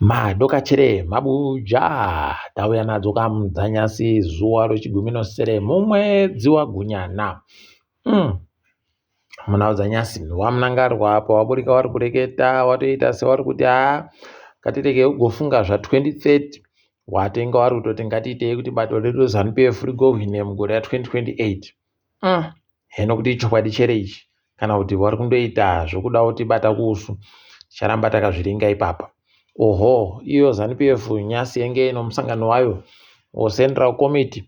Madokachere mabuja tauya nadzo kamudzanyasi zuva rechigumi nosere mumwedzi waGunyana. Muna udzanyasi waMnangarwa apa waburika wari kureketa watoita sewari kuti haa ngatiregei kugofunga zva 2030 watenga wari kutoti ngatiitei kuti bato redu reZanu PF rigohwine mugore ra 2028. Heno kuti ichokwadi chere ichi kana kuti vari kundoita zvokuda kutibata kuusu ticharamba takazviringa ipapa. Oho iyo Zanu PF nyasi yenge ine musangano wayo weCentral Committee.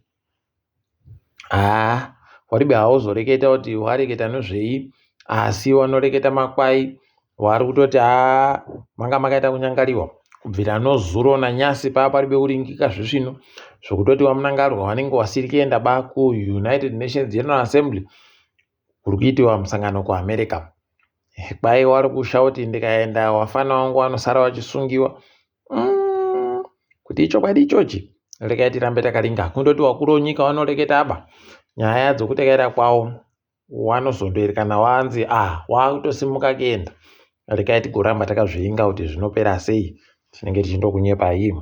Haa waribe hauzoreketa kuti wareketa nezvei asi wanoreketa makwai wari kutoti haa manga makaita kunyangariwa kubvira nozuro nanyasi paa paribe kuringika zvisvino zvokutoti vamunangarwa vanenge wasiri kuenda ba kuunited nations general assembly kuri kuitiwa musangano kuamerica kwai wari kusha kuti ndikaenda wafana wangu wanosara wachisungiwa kuti ichokwadi ichochi rekai tirambe takaringa kundoti wakuru wenyika wanoreketa aba nyaya dzokutekaira kwawo wanozondoerekana wanzi ah wakutosimuka kuenda rekai tigoramba takazviringa kuti zvinopera sei tinenge tichindokunyepai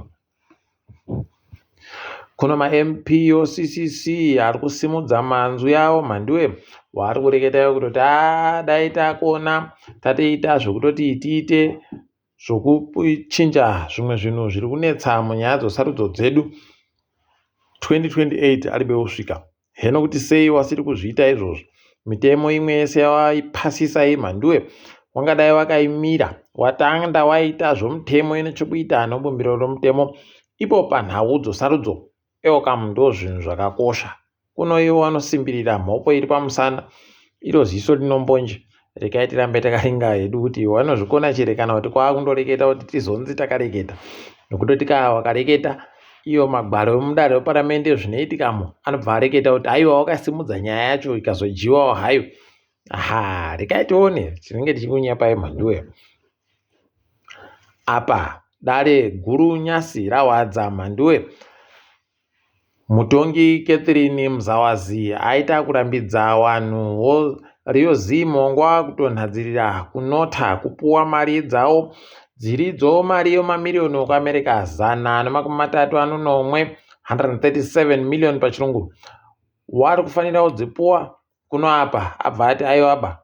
kuno maMP oCCC ari kusimudza manzwi awo mhanduwe waari kureketa kutoti a dai takona tatoita zvekutoti tiite zvokuchinja zvimwe zvinhu zviri kunetsa munyaya dzesarudzo dzedu 2028 aribe kusvika heno kuti sei wasiri kuzviita izvozvo mitemo imwe yese yawaipasisa imhanduwe wangadai wakaimira watanda waita zvomutemo ine chekuita nobumbiro romutemo ipo panhau dzosarudzo eokamu ndo zvinhu zvakakosha kuno ivo vanosimbirira mhopo iri pamusana iro ziso rinombonje rekai tirambe takaringa hedu kuti vanozvikona chere kana kuti kwaakundoreketa kuti tizonzi takareketa nokutoti kaa wakareketa iyo magwaro emudare weparamende zvinoitikamo anobva areketa kuti aiwa wakasimudza nyaya yacho ikazodyiwawo hayo aha rekai tione tinenge tichikunyepai mhanduwe apa dare guru nyasi rawadza mhanduwe Mutongi Catherine Mzawazi aita kurambidza vanhu Rio Zimongwa kutonhadzirira kunota kupuwa mari dzawo dziridzo mari yemamiriyoni okuAmerica 137 137 million pachirungu wari kufanira kudzipuwa kuno apa abva ati aiwa ba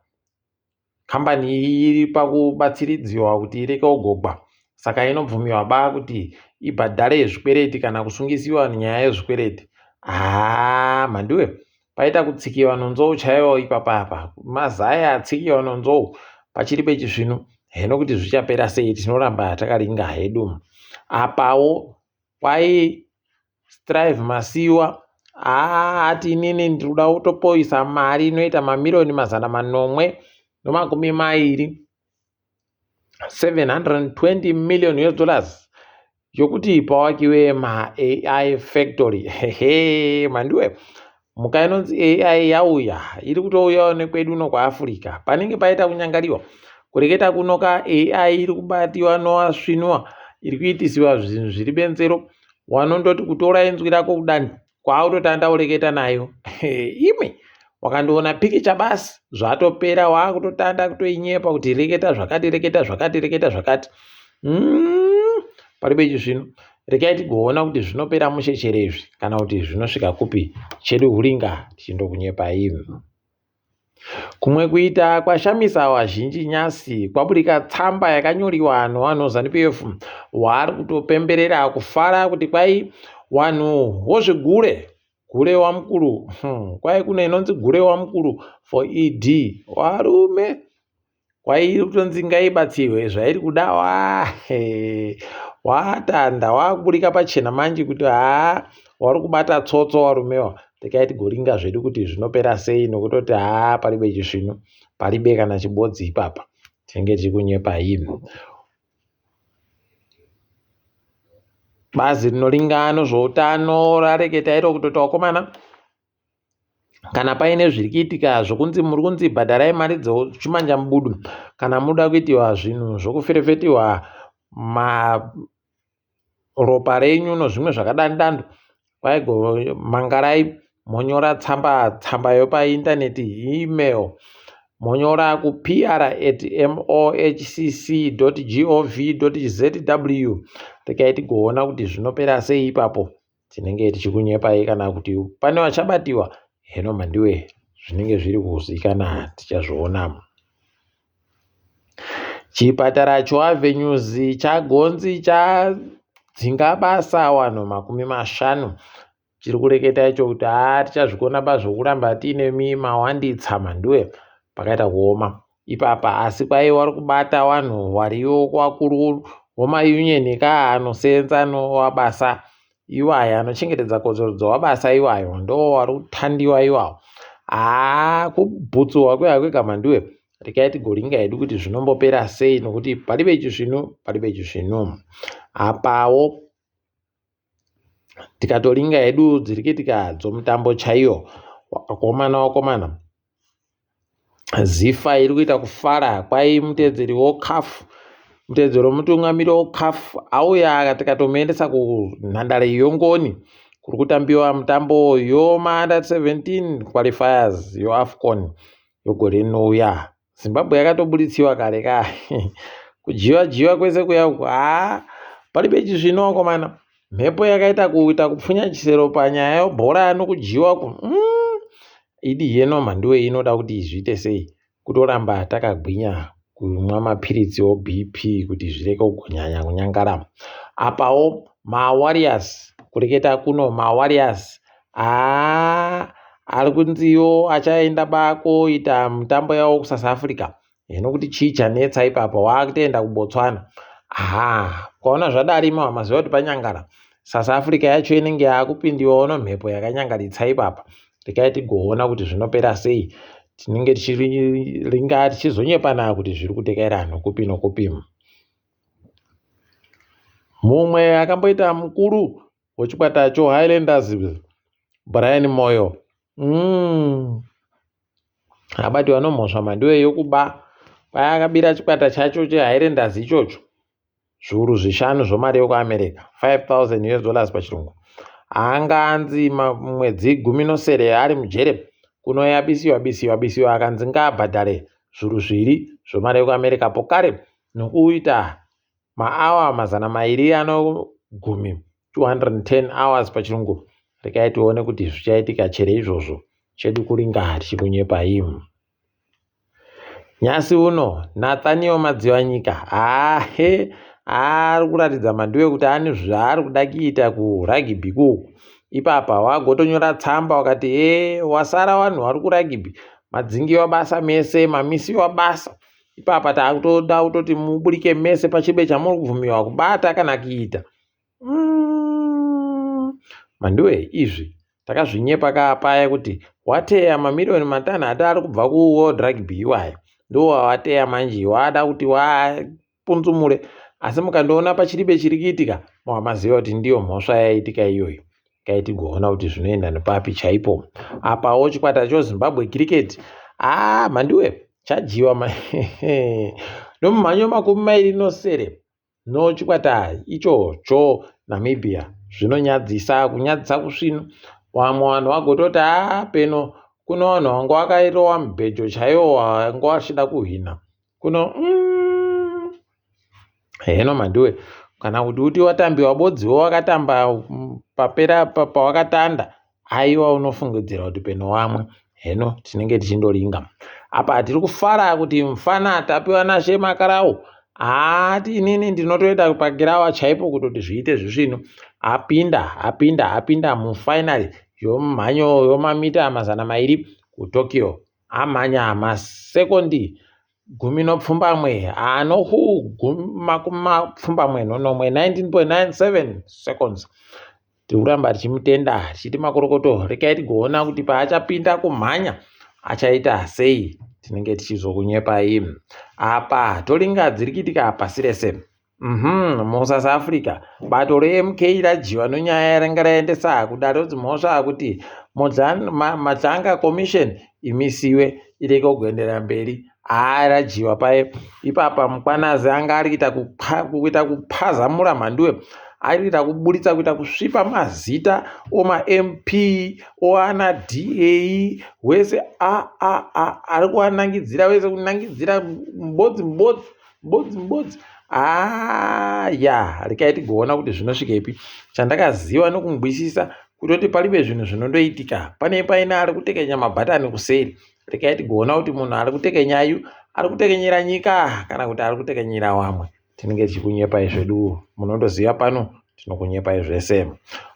Kambani iyi iri pakubatsiridziwa kuti ireke kugogwa saka inobvumiwa ba kuti ibhadhare zvikwereti kana kusungisiwa nyaya yezvikwereti. Haa mhanduwe paita kutsikiwa nonzou chaiwo ipapa apa mazai atsikiwa nonzou pachiri pechisvinu heno kuti zvichapera sei tinoramba takaringa hedu apawo kwai Strive Masiyiwa haa ati inini ndiri kuda kutopoisa mari inoita mamiriyoni 720 720 million US dollars yokuti pawakiwe maAI factory hehe mandiwe mhuka inonzi AI yauya iri kutouyawo nekwedu uno kuAfrica panenge paita kunyangariwa kureketa kuno ka AI iri kubatiwa nowasvinwa iri kuitisiwa zvinhu zviri benzero wanondoti kutora inzwi rako kudani kwaakutotanda kureketa nayo imwe wakandiona pikicha basi zvatopera waakutotanda kutoinyepa kuti reketa zvakati reketa zvakati reketa zvakati paripo ichi zvino rekai tigoona kuti zvinopera mushe chere izvi kana kuti zvinosvika kupi chedu huringa tichindokunyepai Kumwe kuita kwashamisa vazhinji nyasi kwaburika tsamba yakanyoriwa nevanhu veZanu PF waari kutopemberera kufara kuti kwai wanhu wozvigure gure wamukuru kwai kune inonzi gure wamukuru for ED warume Kwairi kutonzi ngaibatsirwe zvairi kuda watanda wakuburika pachena manje kuti haa wari kubata tsotso warumewa rekai tigoringa zvedu kuti zvinopera sei nokutoti haa paribe chisvinu paribe kana chibodzi ipapa tinenge tiri kunyepa imi bazi rinoringa nezveutano rareketa iro kutoti vakomana Kana paine zviri kuitika zvokunzi muri kunzi bhadharai mari dzechimanjamubudu kana muda kuitiwa zvinhu zvokuferefetiwa maropa renyu nozvimwe zvakadani dando kwaigomhangarai monyora tsamba tsamba yopaindaneti email. Monyora kupr at mohcc gov zw. Regai tigoona kuti zvinopera sei ipapo. Tinenge tichikunyepai kana kuti pane vachabatiwa. Heno mhandiwe zvinenge zviri kuzikana tichazviona. Chipatara choAvenues chagonzi chadzinga basa vanhu 50. Chiri kureketa icho kuti haa tichazvikona pazvokuramba tiine mawanditsa mhanduwe pakaita kuoma ipapa asi kwai wari kubata vanhu wariyo vakuru vomaunion ka anosenza nowabasa iwaya anochengetedza kodzero dzowabasa iwayo ndo wari kutandiwa iwawo. Haa kubhutsuwa kwega kwega mhanduwe rekai tigoringa hedu kuti zvinombopera sei nokuti paribe chisvinu paribe chisvinu. Apawo tikatoringa hedu dziri kuitika dzomutambo chaiyo wakomana wakomana zifa iri kuita kufara kwai mutedzeri woCAF mutedzeri wemutungamiri woCAF auya tikatomuendesa kunhandare yongoni kuri kutambiwa mutambo yoma under 17 qualifiers yoAFCON yogore rinouya. Zimbabwe yakatobuditsiwa kare ka kujiwa jiwa kwese kuya uku haa paribe chisvino wakomana mhepo yakaita kuita kupfunya chisero panyaya yebhora nokujiwa ku idi yeno mhanduwe inoda kuti zviite sei kutoramba takagwinya kumwa mapiritsi oBP kuti zvireke kunyanya kunyangara. Apawo maWarriors kureketa kuno maWarriors haa ari kunziwo achaenda bakoita mutambo yawo kuSouth Africa nokuti chii chanetsa ipapo waakutoenda kuBotswana. Aha ukaona zvadari maziva kuti panyangara South Africa yacho inenge yaakupindiwawo nomhepo yakanyangaritsa ipapa. Regai tigoona kuti zvinopera sei. Tinenge tichiringa tichizonyepana kuti zviri kutekaira nokupi nokupi. Mumwe akamboita mukuru wechikwata choHighlanders Brian Moyo abatiwa nomhosva mhanduwe yokuba kwai akabira chikwata chacho cheHighlanders ichocho zviuru 5 zvomari yokuAmerica 5000 US dollars pachirungu. Anga anzi mwedzi 17 ari mujere kunoyabisiwa bisiwa bisiwa akanzi ngaabhadhare zviuru 2 zvomari yokuAmerica pokare nokuita maawa 210 210 hours pachirungu. Regai tione kuti zvichaitika chere izvozvo chedu kuringa tichikunyepai. Nyasi uno Nathaniel Madziwanyika hahe ari kuratidza mhanduwe kuti ane zvaari kuda kuita kuragibhi kuku. Ipapa wagotonyora tsamba wakati e wasara vanhu vari kuragibhi madzingiwa basa mese mamisiwa basa. Ipapa taakutoda kutoti muburike mese pachibe chamuri kubvumiwa kubata kana kuita. Mhanduwe izvi takazvinyepa kaapaya kuti wateya mamiriyoni 6 ari kubva kuWorld Rugby iwayo ndo wawateya manje waada kuti wapunzumure asi mukandoona pachiribe chiri kuitika mawamaziva kuti ndiyo mhosva yaitika iyoyo. Kai tigoona kuti zvinoenda nepapi chaipo. Apawo chikwata choZimbabwe Cricket haa mhanduwe chajiwa nomumhanyo 27 nochikwata ichocho Namibia. Zvinonyadzisa kunyadzisa kusvinu. Vamwe vanhu vagototi haa peno kuno vanhu vanga vakairova mubhejo chaiwo vanga vachida kuhwina kuno heno mhanduwe kana kuti uti watambiwa bodziwo wakatamba papera pawakatanda aiwa unofungidzira kuti peno wamwe heno tinenge tichindoringa. Apa tiri kufara kuti mufana tapiwa nashe Makarau haati inini ndinotoenda pakirawa chaipo kutoti zviite zvisvinu. Apinda apinda apinda mufainari yomumhanyo yomamita 200 kuTokyo. Amhanya masekondi 17 anohu 97 19.97 seconds. Tiri kuramba tichimutenda tichiti makorokoto regai tigoona kuti paachapinda kumhanya achaita sei. Tinenge tichizokunyepai. Apa toringa dziri kuitika pasi rese. MuSouth Africa bato reMK rajiwa nonyaya yaranga raendesa kudare redzimhosva kuti Madlanga Commission imisiwe ireke kuenderera mberi. Haa rajiwa paye ipapa Mkwanazi anga ari kuita kupazamura mhanduwe. Ari kuita kuburitsa kuita kusvipa mazita omaMP oana DA wese a a a ari kuvanangidzira wese kunangidzira mubodzi mubodzi mubodzi mubodzi haa ya rekai tigoona kuti zvinosvikepi. Chandakaziva nokungwisisa kutoti paribe zvinhu zvinondoitika pane paine ari kutekenya mabhatani kuseri. Rekai tigoona kuti munhu ari kutekenyayu ari kutekenyera nyika kana kuti ari kutekenyera wamwe. Tinenge tichikunyepai zvedu munondoziva pano tinokunyepai zvese.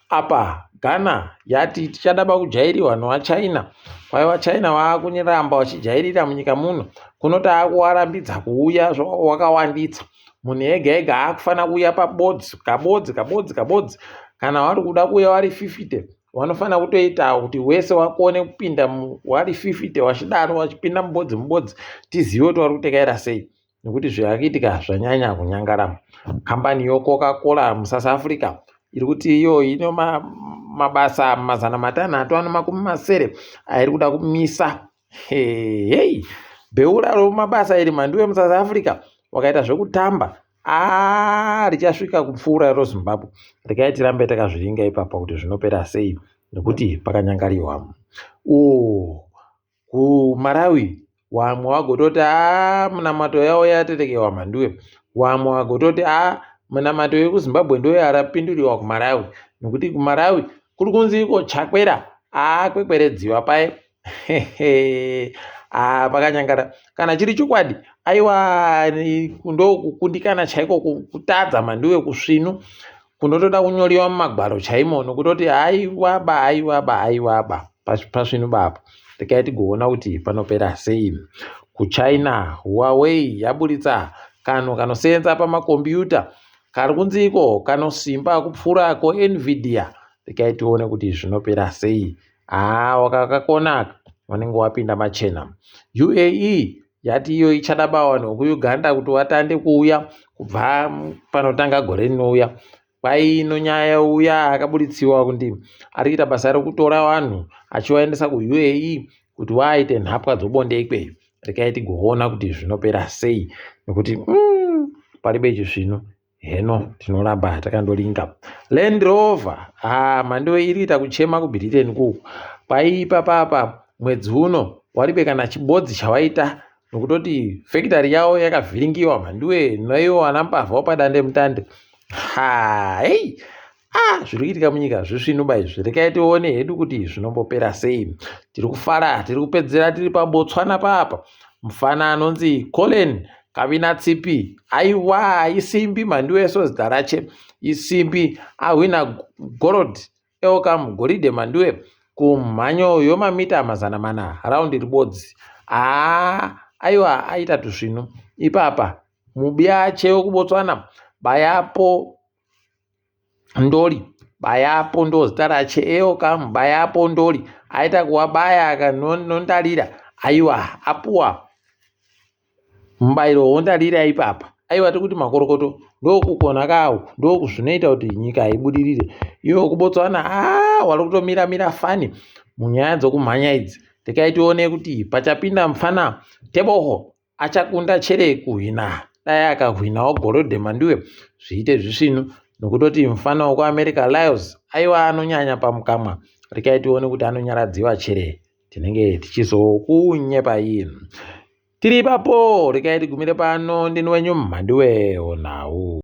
Apa Ghana yati tichada pakujairiwa nevaChina. Kwai vaChina vakunyiramba vachijairira munyika muno. Kunoti akuwarambidza kuuya wakawanditsa. Munhu ega ega akufanira kuuya pabodzi kabodzi kabodzi kabodzi. Kana vari kuda kuuya vari 50 vanofanira kutoita kuti wese wakone kupinda wari 50 wachidaro wachipinda mubodzi mubodzi tizive kuti wari kutekaira sei nekuti zvakuitika zvanyanya kunyangara. Kambani yoCoca-Cola muSouth Africa iri kuti iyo ino mabasa 670 airi kuda kumisa. Hei, bheura romabasa iri mhanduwe muSouth Africa wakaita zvekutamba aa richasvika kupfuura roZimbabwe. Regai tirambe takazviringa ipapa kuti zvinopera sei nekuti pakanyangariwa. Oo kuMalawi wamwe wagototi aa munamato yavo yaterekewa mhanduwe. Wamwe wagototi aa munamato yekuZimbabwe ndo yarapinduriwa kuMalawi nekuti kuMalawi kuri kunzi iko Chakwera akwekweredziwa paye aa pakanyangara kana chiri chokwadi aiwa ndokukundikana chaiko kutadza mhanduwe kusvinu kunotoda kunyoriwa mumagwaro chaimo nokutoti aiwaba aiwaba aiwaba pasvinu bapa regai tigoona kuti panopera sei. KuChina Huawei yaburitsa kanhu kanosenza pamakombiyuta kari kunzi iko kanosimba kupfuura koNvidia. Regai tione kuti zvinopera sei. Haa wakakakona aka wanenge wapinda machena. UAE yati iyo ichada vanhu vekuUganda kuti vatande kuuya kubva panotanga gore rinouya. Kwai ino nyaya uya akaburitsiwa kuti ari kuita basa rekutora vanhu achivaendesa kuUAE kuti vaite nhapwa dzobonde ikweyo. Regai tigoona kuti zvinopera sei nekuti paribe chisvinu heno tinoramba takandoringa. Land Rover haa mhandu iri kuita kuchema kuBritain kuku. Kwaipa papa mwedzi uno waribe kana chibodzi chawaita nokutoti fekitari yavo yakavhiringiwa mhanduwe naivo vana mbavha padande mutande. Ha hei ah zviri kuitika munyika zvisvinuba izvi rekai tione hedu kuti zvinombopera sei. Tiri kufara tiri kupedzera tiri paBotswana papa. Mufana anonzi Colin Kavina Tsipi aiwa isimbi mhanduwe so zita rache isimbi ahwina gold Elkam goridhe mhanduwe kumhanyo yomamita 400 raundi ribodzi. Haa aiwa aita tusvinu ipapa mubiache wekuBotswana bayapo Ndoli bayapo ndozita rache Elkam bayapo Ndoli aita kuwabaya akanondarira aiwa apuwa mubairo wondarira ipapa aiwa tikuti makorokoto ndokukona kawo ndokuzvinoita kuti nyika ibudirire iwo kuBotswana aa wari kutomira mira fani munyaya dzokumhanya idzi rekai tione kuti pachapinda mufana Teboho achakunda chere kuhwina dai akahwinawo gorodhe mandiwe zviite zvisvinu nokutoti mufana wekuAmerica Lyles aiwa anonyanya pamukamwa rekai tione kuti anonyaradziwa chere tinenge tichizokunyepai tiri ipapo rekai tigumire pano ndini wenyu mhanduwe onhau.